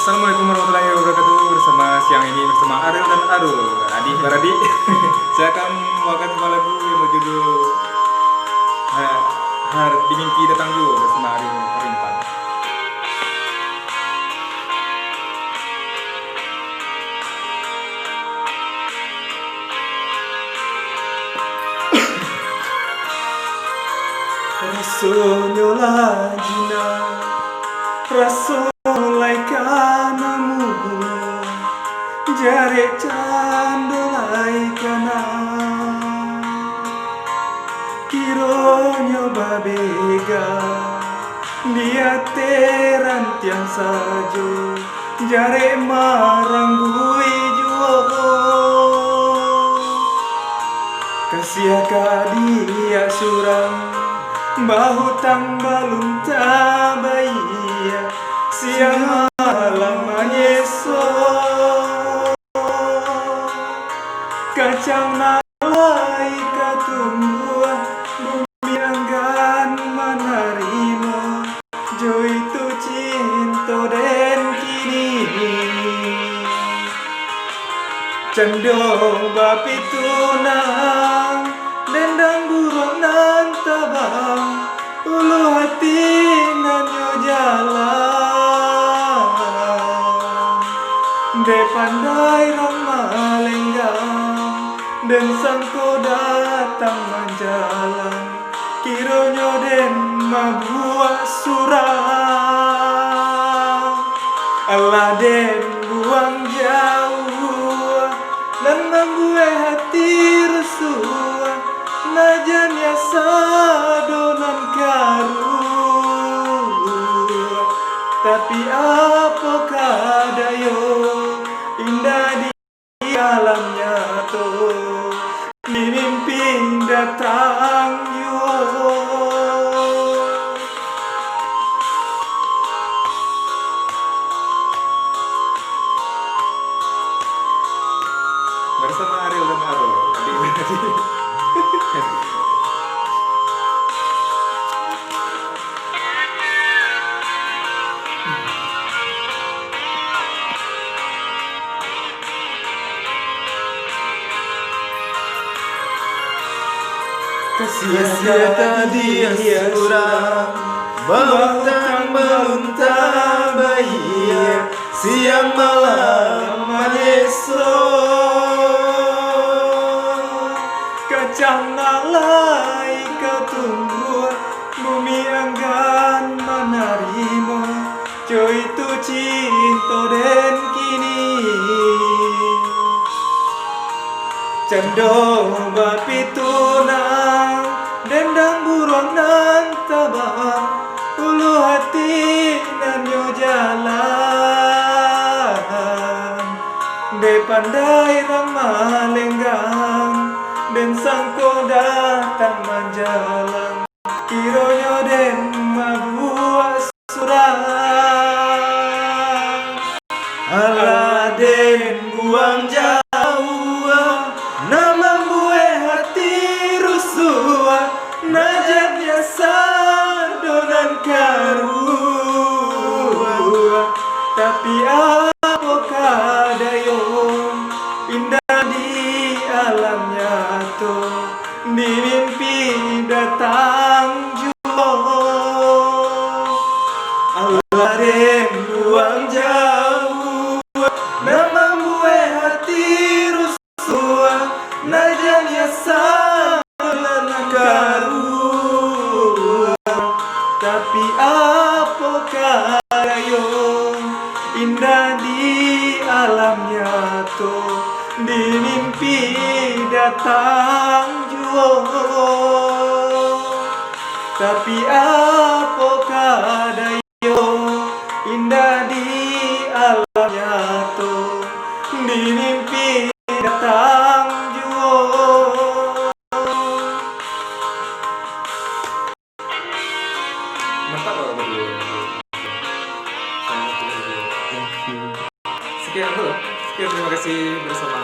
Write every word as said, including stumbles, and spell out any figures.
Assalamualaikum warahmatullahi wabarakatuh. Bersama siang ini bersama Ariel dan Arul, adik baradik. Saya akan membawakan sebuah lagu yang berjudul Ha-, Har-, Di Mimpi Datang Juo bersama Ariel Karimpang. Rasonyo lah jinak, raso lai ka namuah, jarek cando lai kana. Kironyo babega di ateh rantiang sajo, jarek marambuik juo. Kasiah ka diak surang, bahutang balun tabayia, siang malam manyeso. Kacang nan lai ka tumbuah, bumi anggan manarimo, jo itu cinto den kini. Cando bapitunang, dendang buruak nan tabang, ulu hati nan nyo jalan. Dek pandai rang malenggang, den sangko datang manjalang, kironyo den mabuak surang. Alah den buang jauah, nan mambuek hati rusuah, najan nyo sado nan karuah. Tapi apo ka dayo, indak di alam nyato, di mimpi datang juo. Bersama Ariel dan Arul, adik beradik. Kasiah tadi surang, bahutang balun tabayia, siang malam manyeso. Kacang nan lai ka tumbuah, bumi anggan manarimo, jo itu cinto den kini. Cando bapitunang, dendang buruak nan tabang, ulu hati nan nyo jalan. Dek pandai rang malenggang, den sangko datang manjalang, kironyo den mabuak surang. Alah den buang jauah, nan mambuek hati rusuah, najan nyo sado nan karuah. Tapi apo ka dayo, indak di alam nyato, di mimpi datang juo. Alah den buang jauah, nan mambuek hati rusuah, najan nyo sado nan karuah. Tapi apo ka dayo, indak di alam nyato, di mimpi datang juo. Tapi apo ka dayo, indak di alam nyato, di mimpi datang juo. Mantap, Bapak Guru. Sekian dulu. Sekian, terima kasih bersama